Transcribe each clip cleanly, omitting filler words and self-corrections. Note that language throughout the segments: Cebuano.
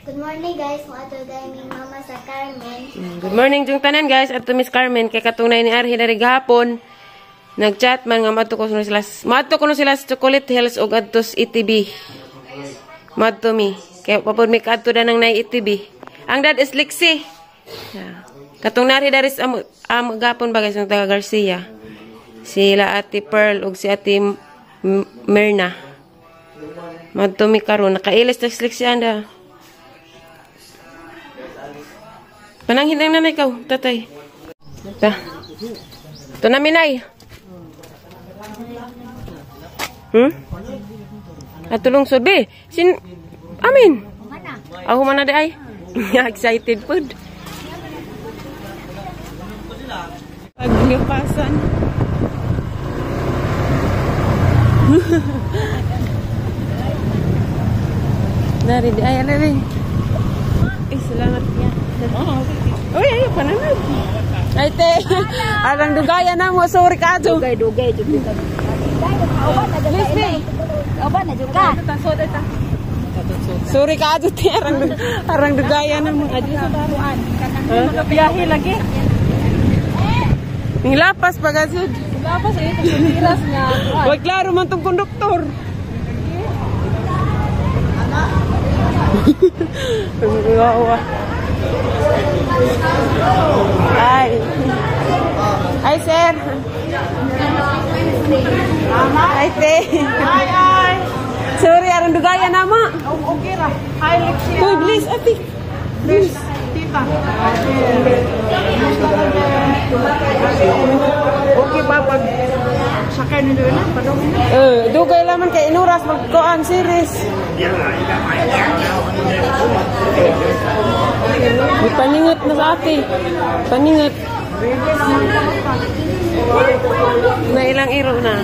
Good morning, guys. Mo ato dahil mama sa Carmen. Good morning jung tanan, guys. Adto Miss Carmen kay katunay ni Arhi dari gahapon. Nagchat man nga madto ko sila, madto kuno sila sa Chocolate Hills ug adto sa ETB. Madto mi. Kay papod mi kadto danang nay ETB. Ang dad is Lixi. Yeah. Katong nari dari sa amo gapon ba, guys, ng taga Garcia. Sila Ate Pearl ug si Ate Mirna. Madto mi karon nakailis ta sa Lixi anda. Pananghin ang nanay kaw, tatay. Ta. Ito na minay. At tulong be. Sin amin. Ako man na di ay. Excited pud. Paglipasan. Nari di ay alay. Eh, salamat niya. Uy, ay, pananag. Ay, te. Arang dugaya na mo. Sorry ka, Adjo. Dugay, dugay. Please, te. Kauban na jud ka. Sorry ka, Adjo, te. Arang dugaya na mo. Biyahe lagi. Ngilapas pa, Adjo. Lapas ay ito nga. Wag klaro man tong konduktor. Ay. Ay, sir. Ay, te. Hi, hi. Sorry, arang dugaya na mo. Okay ra. Hi, Lexia. Uy, please, ate. Please, tita. Okay ba pag sakay ni doon na? Padong na. Eh, dugay laman kay inuras magkuan series. May paningot na sa ate. Paningot. Na ilang iro na.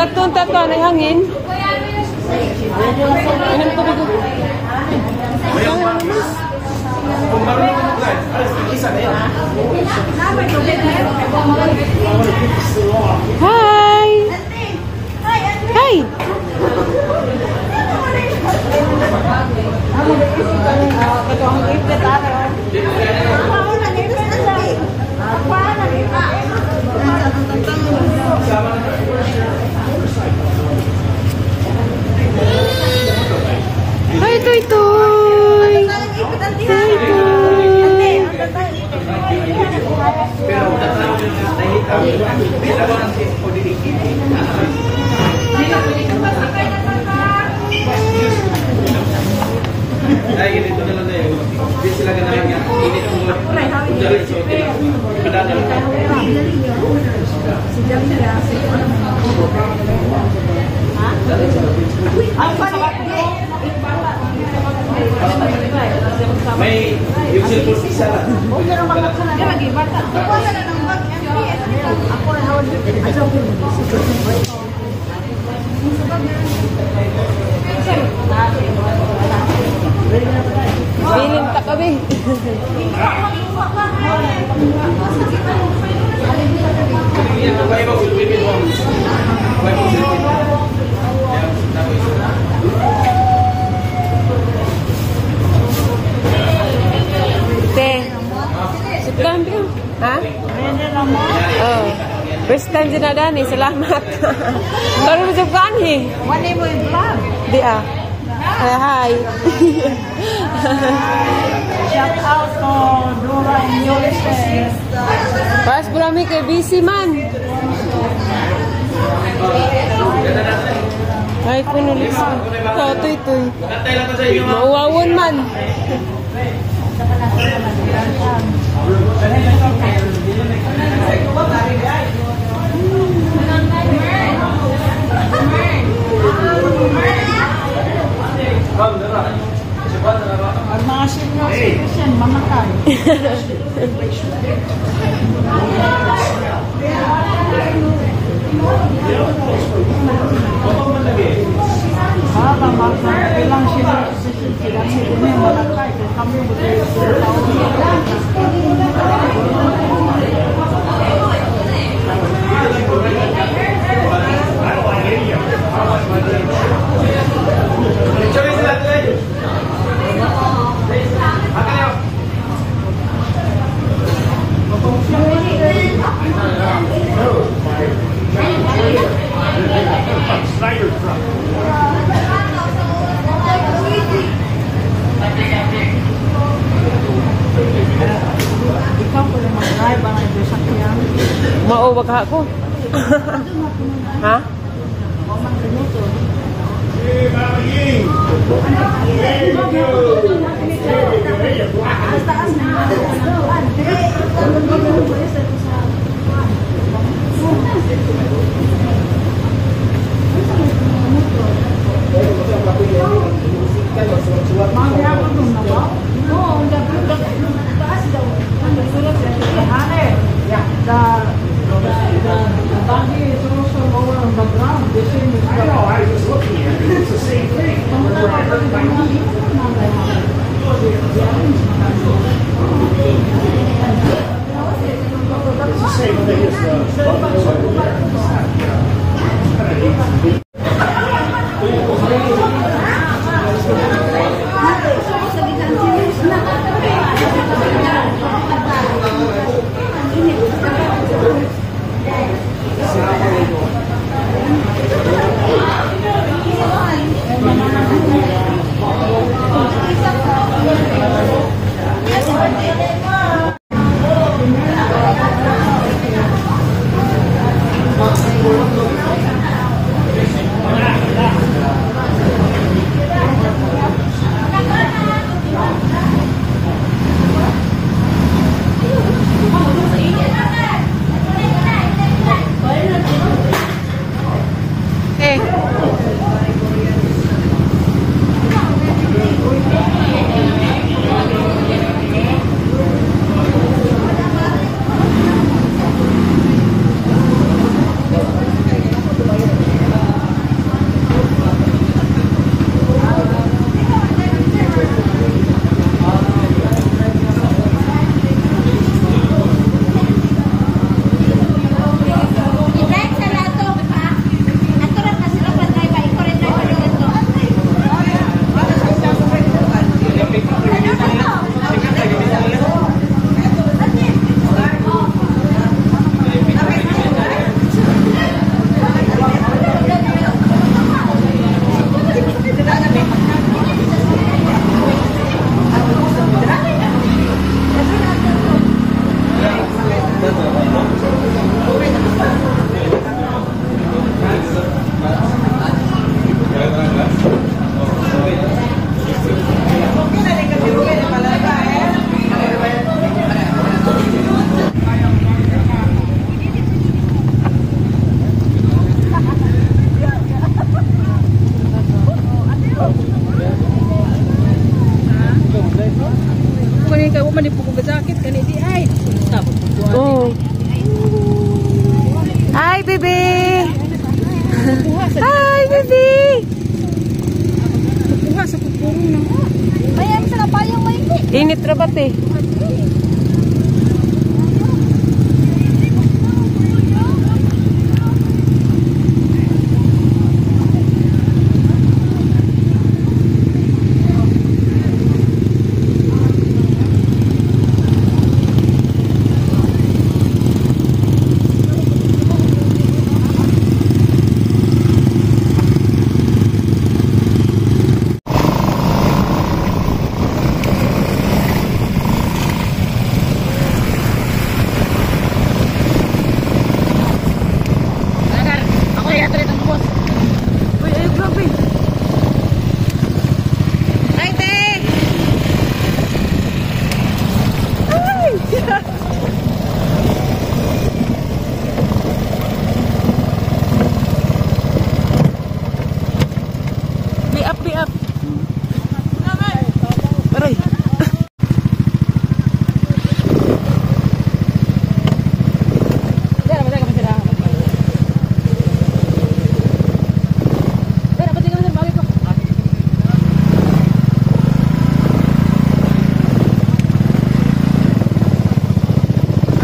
Tatun tato na hangin. Inom tubig. Hi! Hi! Hi, Toy Toy! Toy Toy! Ay, ganito na lang na yun. Hindi sila ganahan nga. Init mo. Diretso. Padala. May yung cellphone isa lang. Bilin ta kami. Te. September. Ha? Oh. First time din na dani, salamat. Karon mo jud ni. Wala mo yung vlog. Di ah. Hi, hi. Shout out to Dora and Ulysses. Pas pula mi kay busy man. Ay, kuno Lisa. Oh, tuy tuy. Mauwawon man. Ang mga senior citizen, mamatay. Baba, ilang senior citizen sila sila mamatay. Kung kami Picture sila. Hilaw ba ka ako? Ha? I know, I was looking at it. It's the same thing. I hurt my knee. It's the same thing as the buttons over there. Oh. Hi, baby. Hi, baby. Init ra ba te? Be up. Aray.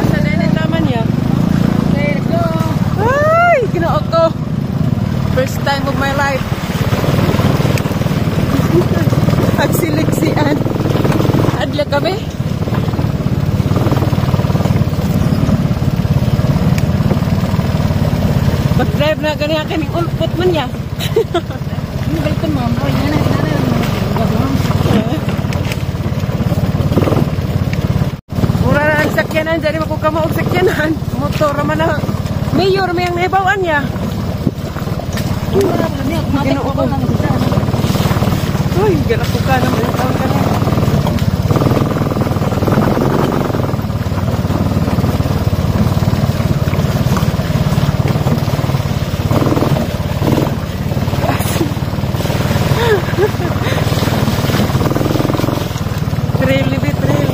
Asa na yung taman niya? Ay, ginoo ko. First time of my life. Pagsiliksian. Adla kami. Pag-drive na ganiya kaning ulpot man niya. Mura na ang sakyanan, dyan mo kung kamaog sakyanan. Motor naman na. Mayor may ang naibawan niya. Ginoo ko. Uy, galak ko ka naman ang taon ka na. Trail, libi, trail.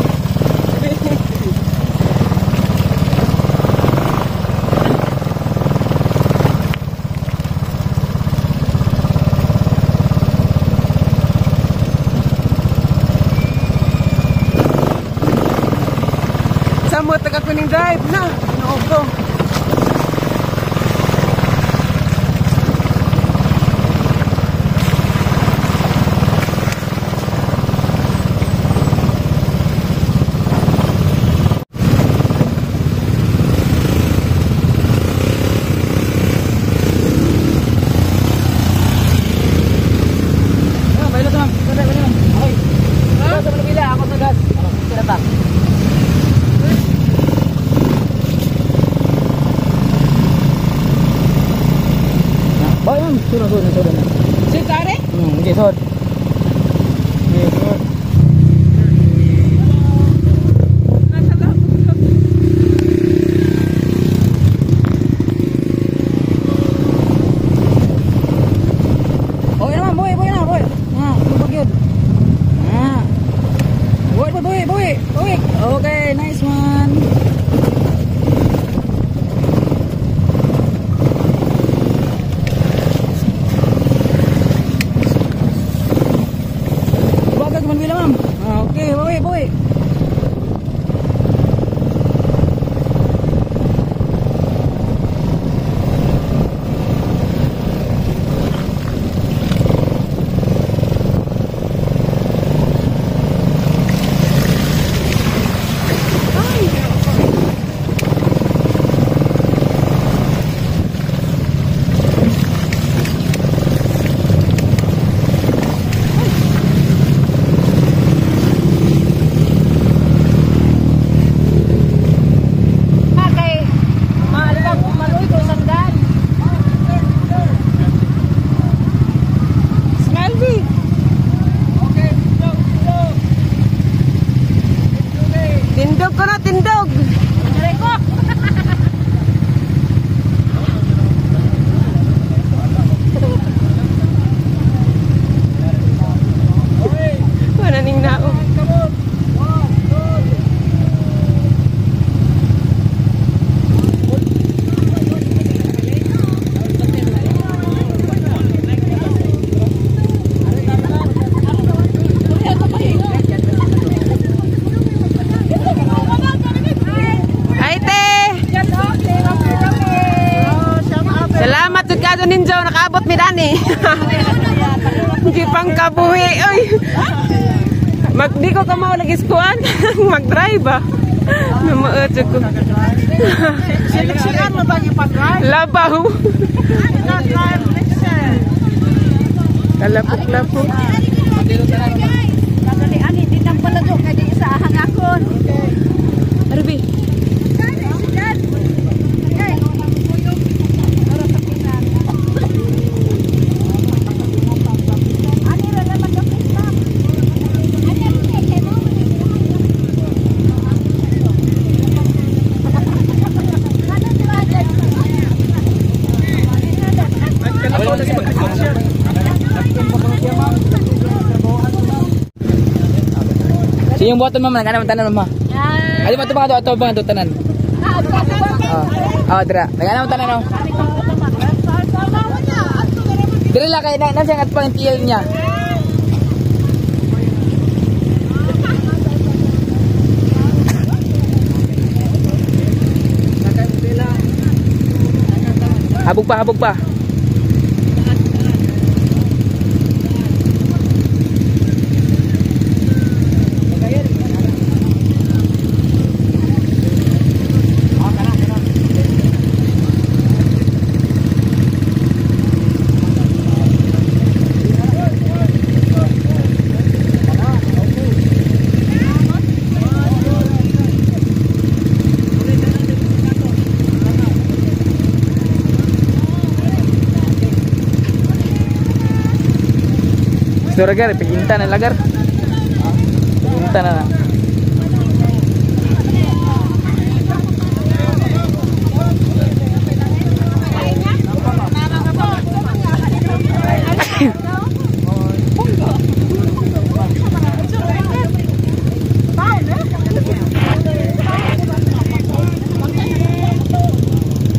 Samot taga kuning drive na. Ginoo ko. Okay, nice one. Bagag man bila, ma'am. Okay, bawi, bawi. Tindog ko na, tindog! Wala ning nao. Salamat jud kayo ninyo, nakaabot mi dani. Gipang kabuhi oy. Magdi ko kamo lagi skuan, mag-drive ba. Namaot jud ko. Seleksyonan mo ba yung pag-drive? Labaw. Kalapok-lapok. Arbi. So yung buhaton ma'am, nagana man tanan ma'am. Ali ba ito mga ato ba tanan? Ah, dira. Nagana man tanan oh. Dira lang kay na siya at pang TL niya. Habog pa, habog pa. Duragar, piginta na lagar. Piginta na na.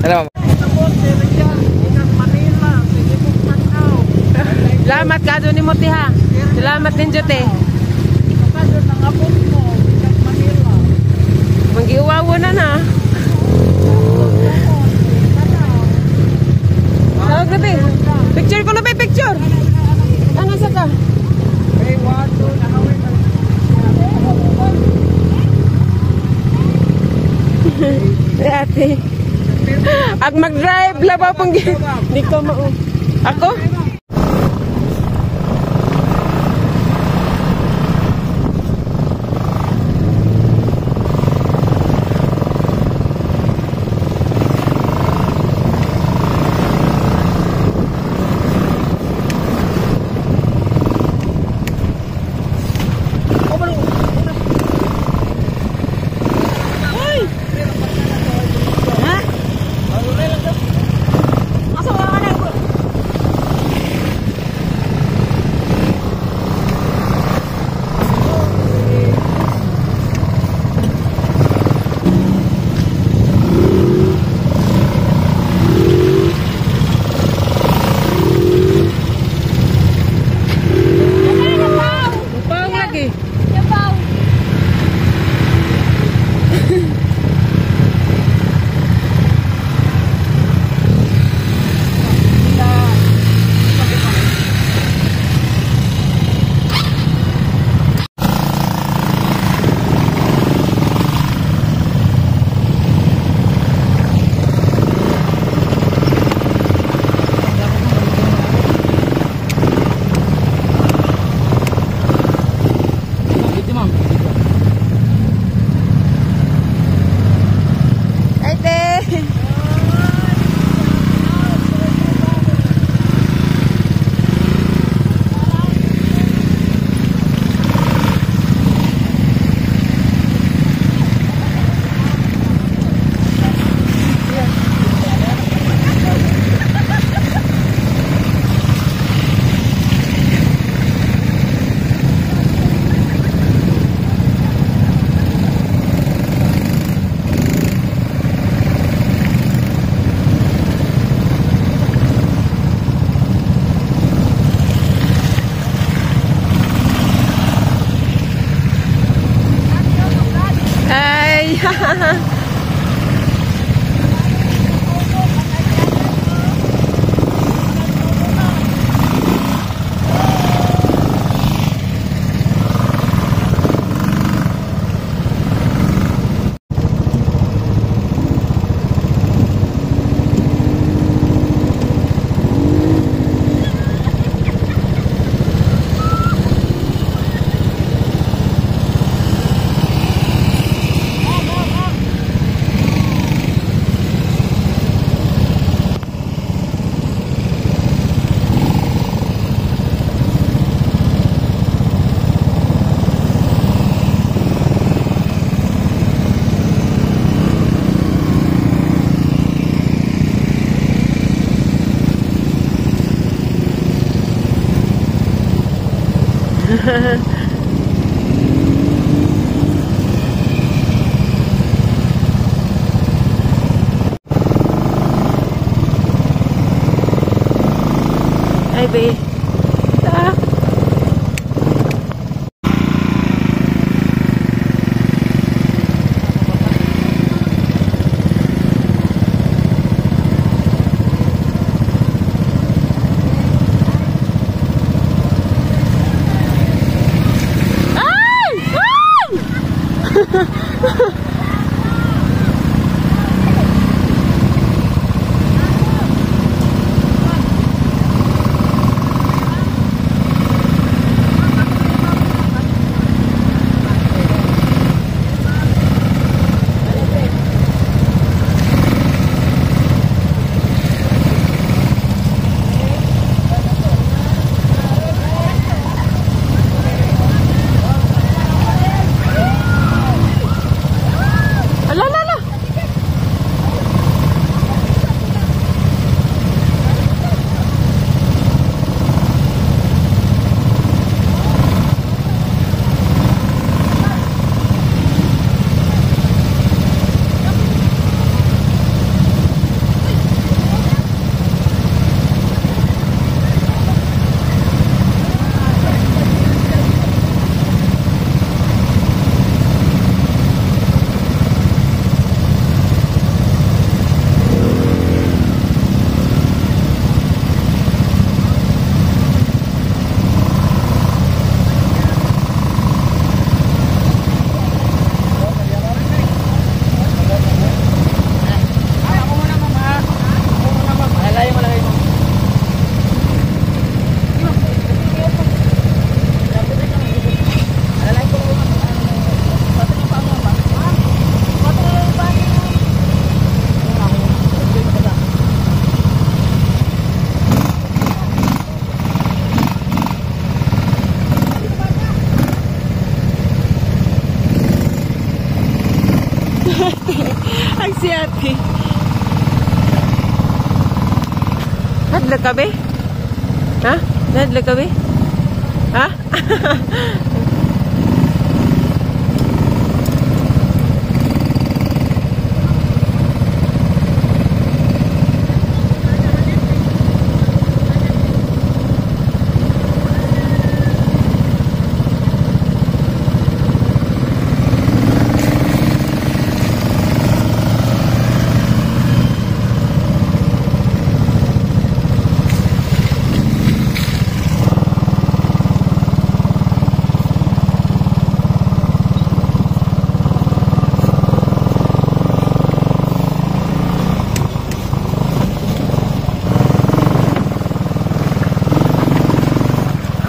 Hello. Salamat ka doon ni Moti ha. Salamat din Jote. Manggiuwawo na na. Tawag na be. Picture ko na be, picture. Ano sa ka? Eh ate. Ag mag-drive labaw pang di ko mao. Ako? Ay, be. Ah. Ay, si ate. Hadlok ka, be? Ha? Hadlok ka, be? Ha?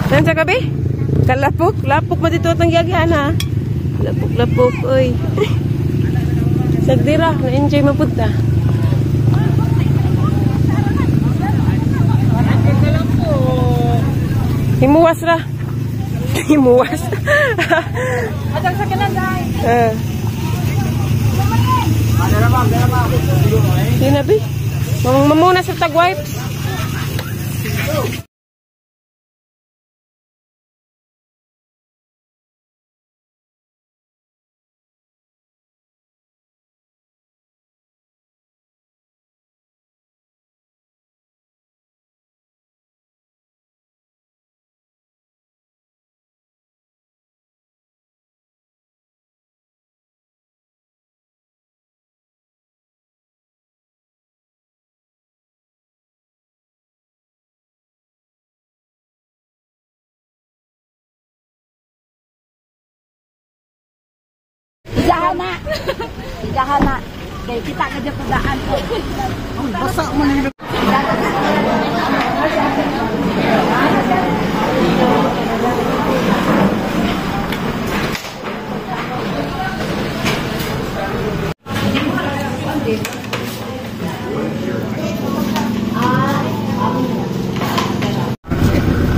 Nansa ka, be? Kalapok? Lapok mo dito itong giyagyan, ha? Lapok, lapok, oy. Sagdira, na-enjoy mapunta. Himuwas ra. Himuwas. Adang sa kanan, dai. Yun na, be. Mamuna sa tag-wipes. Igahana. Igahana. Kay kita ka dyan padaan ko. Basa mo na.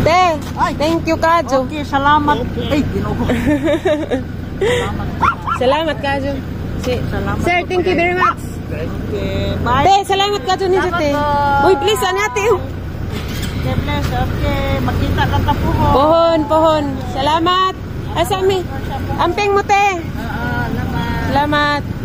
Te, thank you, Kajo. Okay, salamat. Ay, ginoo. Salamat, Kajo. Si, Salamat. Sir, thank you very much. Okay, bye. Te, salamat Kajo ni te. Uy, please, ano ate? Okay, bless. Okay, makita ka ta po. Pohon, pohon. Salamat. Asa mi? Amping mo, te. Oo, salamat. Salamat.